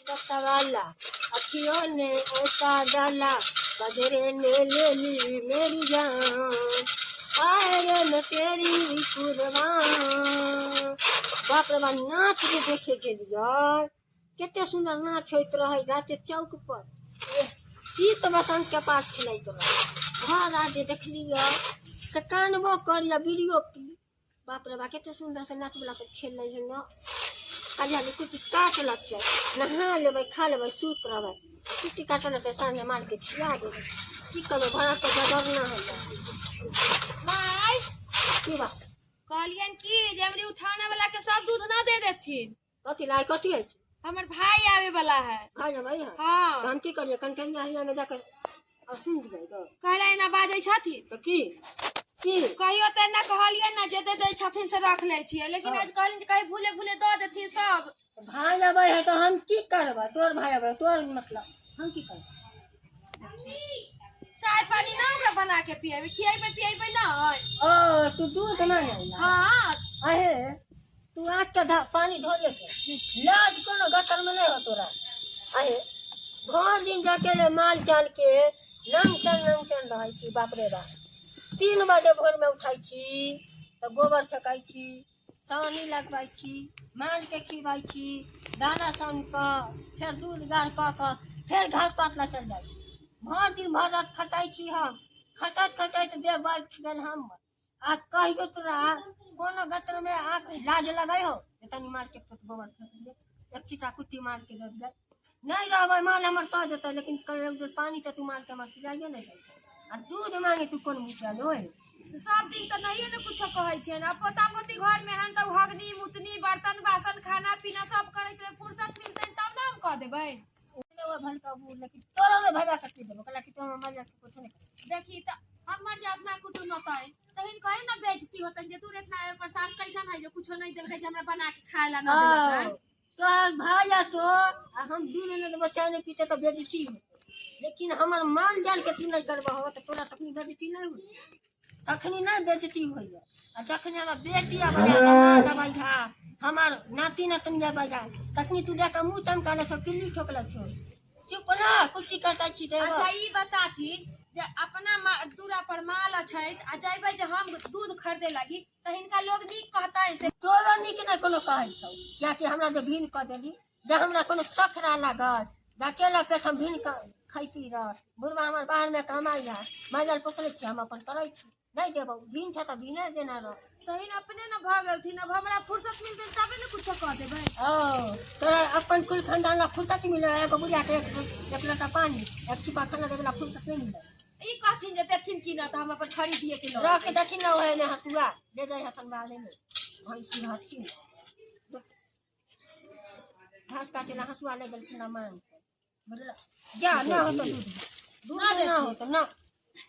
कलकत्ता वाला, अखियों ने ऐसा डाला, कजरे ने ले ली मेरी जान, आए रे मैं तेरी कुर्बान। बाप रे बाप, नाच जे देखे गेलियै, कते सुन्दर नाच होइत रहै राते चौक पर। एह, शीत बसंत के पास खेलैत रहै। घर आ जे देखलियै से कानबो करियै, बीड़ियो पी। बाप रे बाप, कते सुन्दर से नाच वाला सब खेलै है न। खाली हाली कुट्टी काट लग, नहा लेबै, खा लेबै, सुत रहबै। कुट्टी काटल रहतै, साँझ माल के खिया देबै। की करबै, भरा तऽ जगरना है। माय। की बात? कहलियनि की जे हमरी उठाना वाला के सब दूध ना दे देथिन। कथी लाइ, कथी होइ छै? हमर भाई आवे वाला है। भाइ अबै है? हाँ। तऽ हम की करियै? कंटनिया हिया में जाके सुन दियै? कहला एना बाजै छथिन? तऽ की की? कहियो तऽ एना कहलियै ना, जे दे दै छथिन से रख लै छियै, लेकिन हाँ। आज कहलियनि जे कहीं भूले भूले दऽ देथिन सब। भाइ अबै है तऽ हम की करबै? तोर भाइ अबै, तोर मतलब, हम की करबै? चाय पानी ना ओकरा बना के पिएबै, खिएबै पिएबै नहि? ओ, तू दूध मांगे? हाँ। अहे, तू आँख के पानी धो लेते, लाज कोनो गटर में नहीं हो तोरा। अहे, भर दिन जाके ले माल चाल के नंग चल नंग चल रहै छी। बाप रे बाप, 3 बजे भोर में उठै छी तऽ गोबर फेकै छी, सानी लगबै छी, माल के खिबै छी, दाना सान कऽ फेर दूध गाड़ कऽ कऽ फेर घास पात लए चलि जाइ छी। भर दिन भर रात खटाइ छी हम। खटैत खटैत देह बैठ गेल हम। आ कहियो तोरा कोनो गटर में आँख लाज लगै हो जे तनी मार के गोबर फेंक दियै, एक छिटा कुट्टी मार के दे दियै? नहि रहबै, माल हमर सह जेतै, लेकिन कहियो एक बेर पानी तऽ तू माल के हमर पिलाइए नहि दै छै आ दूध मांगे तू कोन मुँह लोय? तऽ सब दिन तऽ नहिये ने कुछो कहै छियनि। आ पोता पोती घर में हन तऽ हगनी मुतनी, बर्तन बासन, खाना पीना सब करैत रहे। फुर्सत मिलतनि तब ने हम कह देबै। भलका बूढ़, लेकिन तोरा ने भगा कऽ देबो, कहला कि तू हमर माल जात के कुछो नहि करै। देखी तऽ, हमर जे अपना कुटुम्ब होतै तहिन कहे ना बेइज्जती होतनि जे तू इतना, ओकर सास कैसन है जे कुछो नहीं देलकै, जे हमरा बना के खाए ला ना देलक है। तोहर भाय आ तो आ हम दूध नहि देबो, चाय नहि पीते तऽ बेइज्जती होतै, लेकिन हमर माल जाल के तू नहि करबहो तऽ तोरा तखनी बेइज्जती नहि होइ, तखनी नहि बेइज्जती होइए। आ जखनी हमर बेटी अबै है, दमाद अबै है, हमर नाती नातिन अबै है, तखनी तू जाके मुँह चमका लै छौ, किल्ली ठोक लै छौ। चुप रह, कुच्ची काटै छी देबो। अच्छा, ई बताथिन जे अपना दूरा पर माल अछैत आ जैबै जे हम दूध खरीदे लागी तऽ हिनका लोग नीक कहतै से? तोरो नीक नहि कोनो कहै छौ, कियाकि हमरा जे भीन कऽ देली, जे हमरा कोनो शख रह लागल जे अकेला पेट हम भीन कऽ खैती रह। बुढ़बा हमर बाहरमे कमाइ है, माल पोसले छी, हम अपन करै छी। नहि देबौ, भीन छै तऽ भीने देना रह। तहिन अपने न भऽ गेलथिन। अब हमरा फुर्सत मिलतै तबे ने कुछो कह देबै। ओ, तोरा अपन कुल खानदान ला फुर्सत मिले, एगो बुढ़िया के एक एक लोटा पानी, एक छिपा खाना देवे ला फुर्सत नहीं मिले? ई कहथिन जे देथिन कि ना तऽ हम अपन खरीदिए के लऽ। रख, देखी ना, ओहे में हसुआ ले जाइ हथन बाले में भैंसी रहथिन, घास काटे ला हसुआ ले गेलखिन मांग के, बुझल? जा, ना होतो दूध, दूध ना ना देथिन। होतो ना,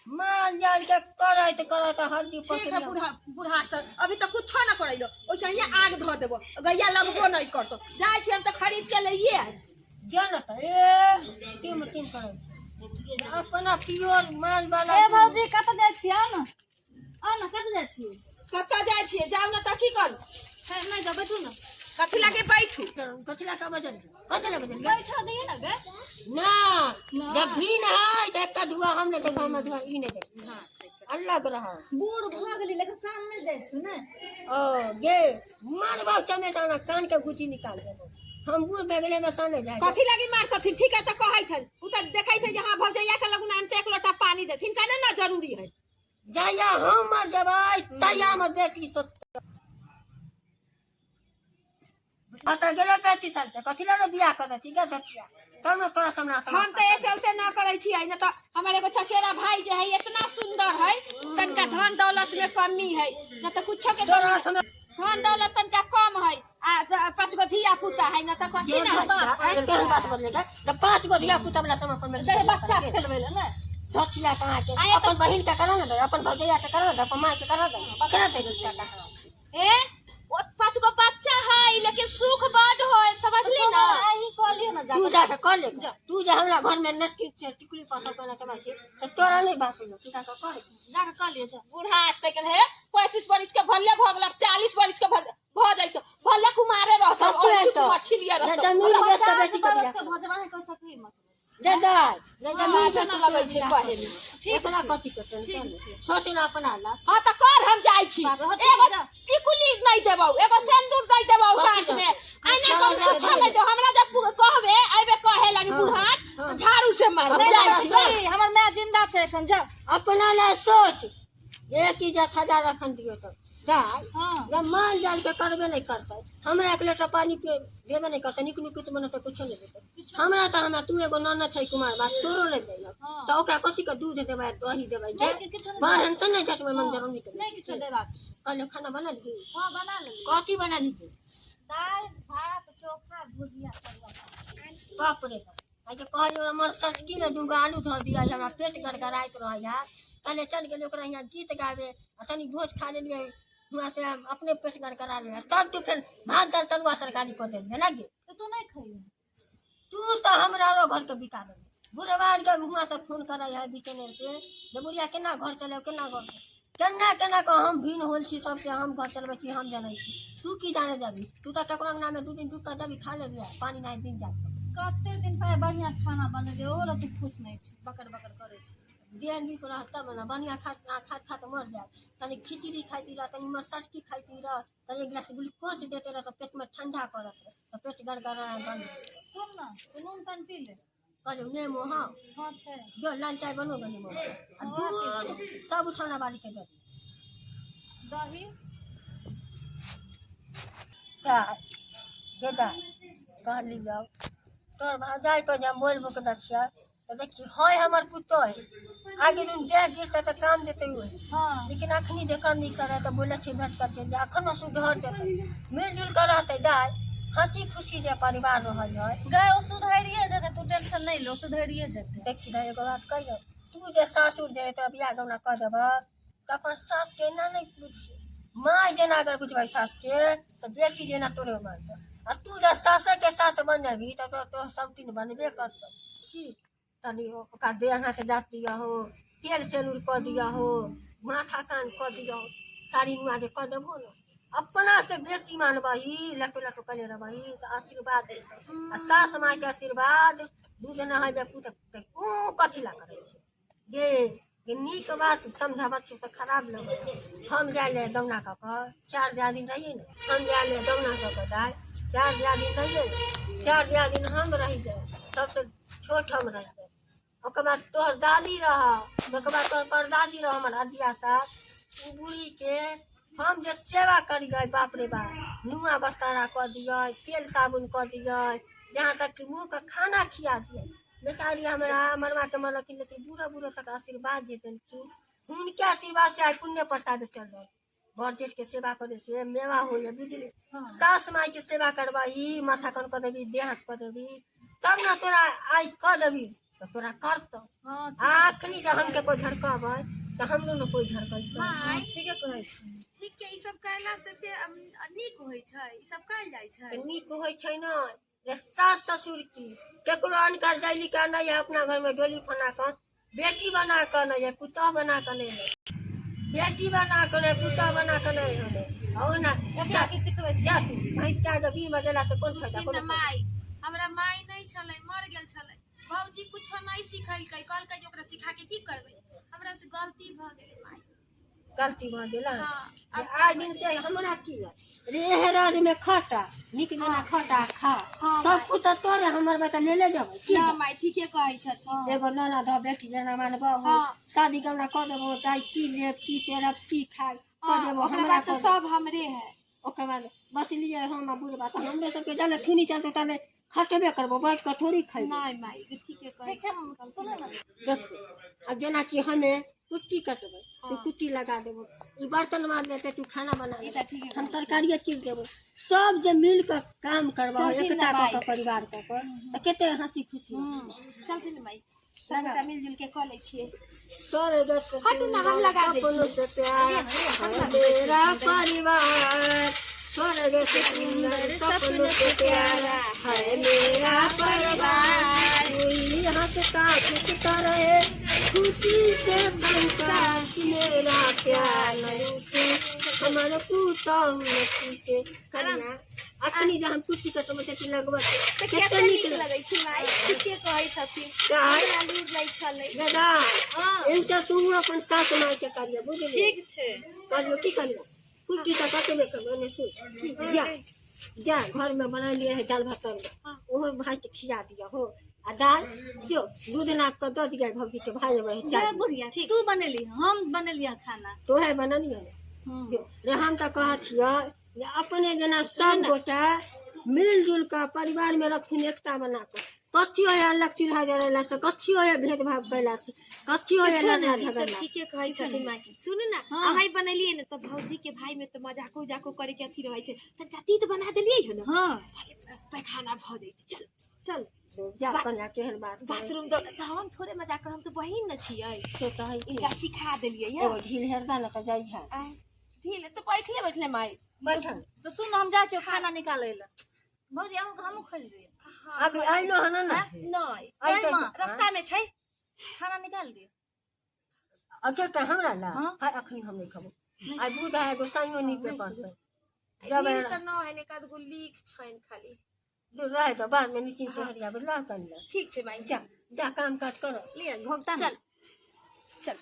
माल जाल के करैत करैत हड्डी ठीक है। पसली। बूढ़ा बूढ़ा तऽ अभी तक कुछो ना करैलो, ओइसे ही आग धऽ देबो, गैया लगबो नहीं करतो। जाइ छी हम तऽ खरीद के लइए आयब। जा न तऽ, ए टीम टीम करै छै अपना प्योर माल वाला। ए भौजी, कतऽ जाइ छी? आउ ने, आउ ने, कतऽ जाइ छी? कतऽ जाइ छियै? जाउ ने तऽ की करू? हे, नहि जाउ, बैठू ने। कथी लागे बैठू? कथी ला के बजल? कथी ला बजल? बैठो दियै ने गे। ना, जब भी नहाय तऽ एकटा धुआ हम नहि देबै, हमरा धुआ ई नहि देबै, अलग रह। बूढ़ भऽ गेली लेकिन शाम नहि जाइ छु ने। ओ गे, मारबा चमेटा ना कान के गुची निकाल देबो। हम बूढ़ भए गेलै, हमरा सामने जाय। कथी लागी मारतथिन? ठीक है तऽ कहै थन, उ तऽ देखै छै जे हाँ, भौजैया के लगुना हम तऽ एक लोटा पानी देथिन का ना जरूरी है। जहिया हम मर जेबै तहिया हमर बेटी सोचतै। कतऽ गेलै 35 साल के? कथी लए बियाह करै छी गे धचिया? तब ने तोरा सामने हम तऽ ए चलते ना करै छियै, न तऽ हमर एगो चचेरा भाई जे है, इतना सुंदर है, तनका धन दौलत में कमी है, न तऽ कुछो के तोरा कमी हाथमे धन दौलत तनका कम है आ पाँच गो धिया पुता है, न तऽ कथी ना है? केहन बात बदलेगा तऽ पाँच गो धिया पुता वाला समय पर मेरे जाके बच्चा खेलबै लए ने। धचिया कहाँ के? आया अपन बहिन के करा ने दे, अपन भौजैया के करा दे, अपन माँ के करा दे, करा दे धचिया कहाँ? ए, ओ पाँच गो बच्चा है लेकिन सुख बड है। समझली ना। अहीं कऽ लिअ ने तू जा। जाके कऽ ले। तू जे हमरा घर में नट्टी छै, टिकुली पर सब केना चबाइ छी से तोरा नहि बात सुनौ। तू जाके कर। जाके कऽ लिअ, जा। बूढ़ा तक हे 35 बरिस के भले भऽ गेल, 40 बरिस के भऽ जैतो, भले कुमारे रहतो। कतौ एतौ? मछली जे रहतो। जमीन बेच कऽ 50 बेटी के बरस बियाह के भऽ जेबै, अहाँ कऽ सकही मतलब? जे दाइ जे जमीन लाज बेच न कऽ लगै छै बियाह कहे में। ठीक एकरा छै। कथी के टेंशन? ठीक छै। सोच ना अपना ला। हाँ तऽ कर, हम जाइ छी। बाप रे, हँ, ठीक एगो जा। टिकुली नहीं देबौ, एगो सिंदूर नहीं देबौ। कथी साँझ में देतौ? आइना कर कुछो नहीं देबौ। हमरा जब कहबे अइबे कहे लगी हाँ, बुढ़ाट हाँ। झाड़ू से मार अपना जाइ छी। जी, हमर माय जिंदा छै एखन, जा। अपना ला सोच जे कि जे हजार रखन दियौ तऽ दाइ। हाँ। जब माल जाल के करबे नहीं करतै, हमरा एक लोटा पानी पिए देबे नहीं करतै, नीक नुकुत बनतै, कुछो नहीं देतै हमरा। तऽ हमरा तू एगो ननद छै कुमार बात तोरो नहीं देलक। हाँ। तऽ ओकरा कथी के दूध देबै, दही देबै? नहि, किछो नहि। बाहर से नहीं जटबै मंजरो नहीं। नहि किछो देबाक छै। कहलियै खाना बना ली? हाँ, बना लेली। कथी बना ली? दालि भात चोखा भुजिया तरुआ। बाप रे बाप, आइ कहलियै हमर सटकी में दूगो आलू धऽ दिअ, हमरा पेट गड़गड़ाइत रहैया। कहले चल गेलियै ओकरा हियाँ गीत गाबे आ तनी भोज खा लेलियै हुआँ से, हम अपने पेट गड़गड़ा लेलियै। तब तू फेर भात दालि तरुआ तरकारी कऽ देलियै ना गे? तऽ तू नहि खइहे? तू तऽ हमरा आरो घरके बिका देबही। बुढ़वा आरके हुआँ से फोन करै है बीकानेर से जे बुढ़िया केना घर चले, केना घर केना केना कऽ हम भिन्न होल छी सबसे। हम घर चलबै छी, हम जनै छी। तू की जाने जाबी? तू तऽ ककरो अंगनामे 2 दिन रुकि कऽ देबी, खा लेबी आ पानी नहि दिन जाबी। कते दिन पर बढ़िया खाना बनेलियै, ओहो लए तू खुश नहि छी, बकर बकर करै छी। देह नीक रहत तब ने। बढ़िआँ खात खात खात मर जायत। तनी खिचड़ी खाइती रह, तनी मरसटकी खाइती रह, तनी एक गिलास ग्लूकोज देते रह तऽ पेटमे ठंडा करत रह तऽ पेट गड़गड़ाना बंद भऽ जायत। सुन ने, तू नून पानि पी ले। कहलियौ नेमो? हाँ। हाँ, छै। जो लाल चाय बनो गे नेमो आ दूध सब उठौना बाली के दे। दही। दाइ गे दाइ, कहली जाउ तोहर भौजाइ के जे हम बोलि बुक दै छियै तऽ देखी है हमर पुतोह, आगे दिन देह गिरतै तऽ काम देतै उहे। हाँ। लेकिन अखनी जे करनी करे तऽ बोलै छै भेट कर छै जे अखनो सुधर जेतै, मिलजुल कऽ रहतै दाइ, हंसी खुशी जे परिवार रहल है। गाय, ओ सुधरिए जेतै, तू टेंशन नहि ले, ओ सुधरिए जेतै। देखी दाइ, एगो बात कहियौ, तू जे सासुर जे तोरा बियाह गौना कऽ देबह तऽ अपन सासके एना नहि बुझी। माय जेना अगर बुझबै सासके तऽ बेटी जेना तोरे मानतौ आ तू जे सासेके सास बन जेबही तऽ तोर सब दिन बनबे करतौ। की तनी ओकरा देह हाथ दाँत दियहो, तेल सेनुर कऽ दियहो, माथा कान कऽ दियहो, साड़ी नुआ जे कऽ देबहो ने, अपना से बेसी मानबही, लटो लटो कने रहबही तऽ आशीर्वाद देतौ। आ सास मायके आशीर्वाद दूध नहेबे पुत ओ कथी ला करै छै गे? गे नीक बात समझाबै छी तऽ खराब लगै। हम जाय ले दौना कऽ कऽ चार दियादिन रहियै ने, हम जाय ले दौना कऽ कऽ दाइ चार दियादिन रहियै ने, चार दियादिन हम रहि जाय, सबसँ छोट हम रहि जाय। ओकर बाद तोहर दादी रह, ओकर बाद तोहर परदादी रह, हमर अजिया सास। ओ बूढ़ीके हम जे सेवा करियै, बाप रे बाप, नुआ बस्तारा कऽ दियै, तेल साबुन कऽ दियै, जहाँ तक कि मुँहके खाना खिया दियै। बेचारी हमरा मरवा के मरलखिन, लेकिन बूढ़ो बूढ़ो तक आशीर्वाद जे देलखिन, हुनके आशीर्वाद से आइ पुण्य प्रताप चल रहल। बड़ जेठके सेवा करे से मेवा होइए, बुझली? हाँ। सास मायके सेवा करबही, माथा कन कऽ देबी, देह हाथ कऽ देबी, तब ने तोरा आइ कऽ देबी तऽ तोरा करतौ। हाँ। आ अखनी जे हम केको झड़कबै तऽ हमरो ने कोइ झड़कैतै। माय। ठीके कहै छी। ठीक के ई सब कैला से नीक होइ छै? ई सब कैल जाइ छै? तऽ नीक होइ छै ने जे सास ससुर की केकरो अनकर जैली के नहि है, अपना घरमे डोली फना कऽ बेटी बना कऽ नहि है, पुतोह बना कऽ नहि है, बेटी बना कऽ नहि, पुतोह बना कऽ नहि है। आ ओना ओकरा की सिखबै छी? जा तू भैंस के आगे बीन बजेला से कोन फायदा? सुनथिन कोनो ने माय, हमरा माय नहि छलै, मर गेल छलै। भौजी कुछो नहि सिखेलकै, कहलकै जे ओकरा सिखा के की करबै। हमरा से गलती भऽ गेलै माय। गलती भऽ गेल। हाँ। जे आइ दिन से हमरा की है रे, एहे राज में खटा नीक जेना खटा खा। हाँ। सब कुछ तऽ तोरे, हमर बेटा लेले जेबै की? ना माय, ठीके कहै छथिन। एगो ननद हो, बेटी जेना मानबो। हाँ। शादी गौना कऽ देबो दाइ, की लेब, की पेरब, की खायब कऽ हाँ, देबो ओकरा हमरा बाद तऽ कऽ देबो। सब हमरे है। ओकर बाद बचलियै हम आ बुढ़बा तऽ हमरे सबके जाले थुनी चलतै ताले खटबे करबो, बैठ कऽ थोड़ी खैबो। नहि माय, ठीके कहै। ठीक छै, सुनू ने। देखो, आब जेनाकि हमे कुट्टी कटबै, तू कुट्टी लगा देबो, ई बर्तन माज लेतै, तू खाना बना ई लेबै, तऽ ठीके। हम तरकारिए चीर देबो। सब जे मिल कऽ काम करबो, चलथिन ने एकता कऽ माय। कऽ परिवार कऽ कऽ तऽ कते हंसी खुशी होतै। चलथिन ने माय, सब गोटा मिल जुल के कऽ लै छियै। स्वर्ग से हटू ना, हम लगा दै अपनों से प्यार है मेरा परिवार। स्वर्ग से सुंदर सपनों से प्यारा है मेरा परिवार। कोई हंसता खुशता रहे खुशी से संसार, मेरा प्यार न रूठे हमर पुतहु न छूटे। कनिया अखनी जे हम कुर्सी के समझ छी लगबत तऽ कते कते नीक नीक लगै छै माय, ठीके कहै छथिन। दाइ हमरा लूर नहि छलै। दादा हँ एनता तू अपन सास माय के करियो, बुझली? ठीक छै। करियो की करियो कुर्सी तऽ कटबे करबो ने। सुन, जा जा, घर में बना लिए है दाल भात तरुआ, ओहो भाई के खिया दिया हो आ दाल जो दूध नाप के दऽ दिया भौजी के, भाई अबै है चाय। जा बुढ़िया, तू बनेली हम बनेली खाना? तो है बनलियै ने। जो रे हम तऽ कहै छियै जे अपने जेना सब गोटा मिलजुल कऽ परिवार में रखथिन एकता बना कऽ। कथी होय अलग चूल्हा जरेला से? कथी होय भेदभाव कैला से? कथी होय किछो लड़ला नहि होइ छै, झगड़ला? ठीके कहै छथिन माय। सुनू ने, अहाँ बनेलियै ने तऽ भौजी के भाई में तऽ मजाको उजाको करे के अथी रहै छै, तनिका तीत बना देलियै हन। हँ। भले पैखाना भऽ जैतै। चल चल। जा कन्या, केहन बात करै? बाथरूम तऽ हम थोड़े मजाक करब, हम तऽ बहिन ने छियै। से तऽ है की। इनका सिखा देलियै। एगो ढील हेरदा ने तऽ जाइ है। आय, ढील तऽ बैठले बैठले माय। बैठल। तऽ सुन, हम जाइ छियौ खाना निकालै लए। भौजी, अहूँ हमहूँ खोलि दिअ। अभी आइलो हन ने? नहि। अइतै। माँ। रास्ता में छै। खाना निकाल दिअ। अच्छा तऽ हमरा ला। हाँ। हाय, अखनी हम नहि खबो। आइ दूध है, एगो साइयो नीपे पड़तै जब। ढील तऽ न है, एक आध गो लीक छनि खाली। दूर रहे तो बाद में निश्चिंत से हरिया, बुझला कनिया? ठीक छै माय। जा जा, काम काज करो। लिअ घोघटा ने। चल चल।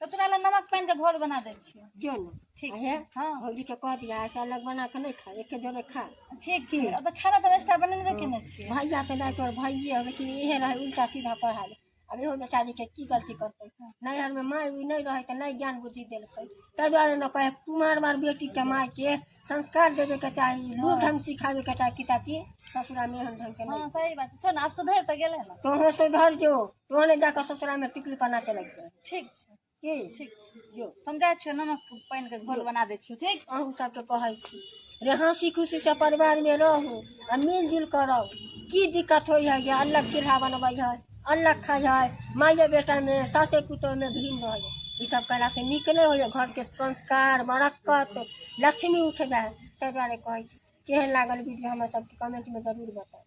तऽ तोरा लए नमक पानि के घोर बना दै छियौ। जो ने। ठीक आ छै। हे। हँ। भौजी के कह दिया ऐसा अलग बना के नहीं खा, एके जोरे खा। ठीक छै, अब तऽ खाना तऽ एक्स्ट्रा बनेबे केने छियै। भैया तऽ नहि, तोर भैये हो, लेकिन इहे रहे उल्टा सीधा पढ़ा दे। आब इहो बेचारी के की गलती करतै? नैहर में माय उइ नहि रहै तऽ नहि ज्ञान बुद्धि देलकै। ताहि दुआरे ने कहे कुमार मार बेटी के माय के संस्कार देवे के चाही, लूर ढंग सिखावे के चाही कि ताकि ससुरा में एहन ढंग के हँ नहीं। सही बात छै। छोड़ ने, आब सुधरि तऽ गेलै ने। तोहूँ सुधर जो, तोहूँ नहि जाकऽ ससुरा में टिकली पर नाचे लगतै। ठीक छै। की? ठीक छै। जो। हम जाइ छियौ, नमक पानि के घोर बना दै छियौ, ठीक? अहूँ सबके कहै छी रे, हँसी खुशी से परिवार में रहू आ मिलजुल कऽ रहू। की दिक्कत होइ है जे अलग चूल्हा बनबै है, अलग खाइ है, माइये बेटा में सासे पुतोह में भीम रहै है? ई सब कयला से नीक नहि होइ है। घरके संस्कार बरकत लक्ष्मी उठ जाइ है। ताहि दुआरे कहै छी, केहन लागल वीडियो हमरा सबके कमेंटमे जरूर बताउ।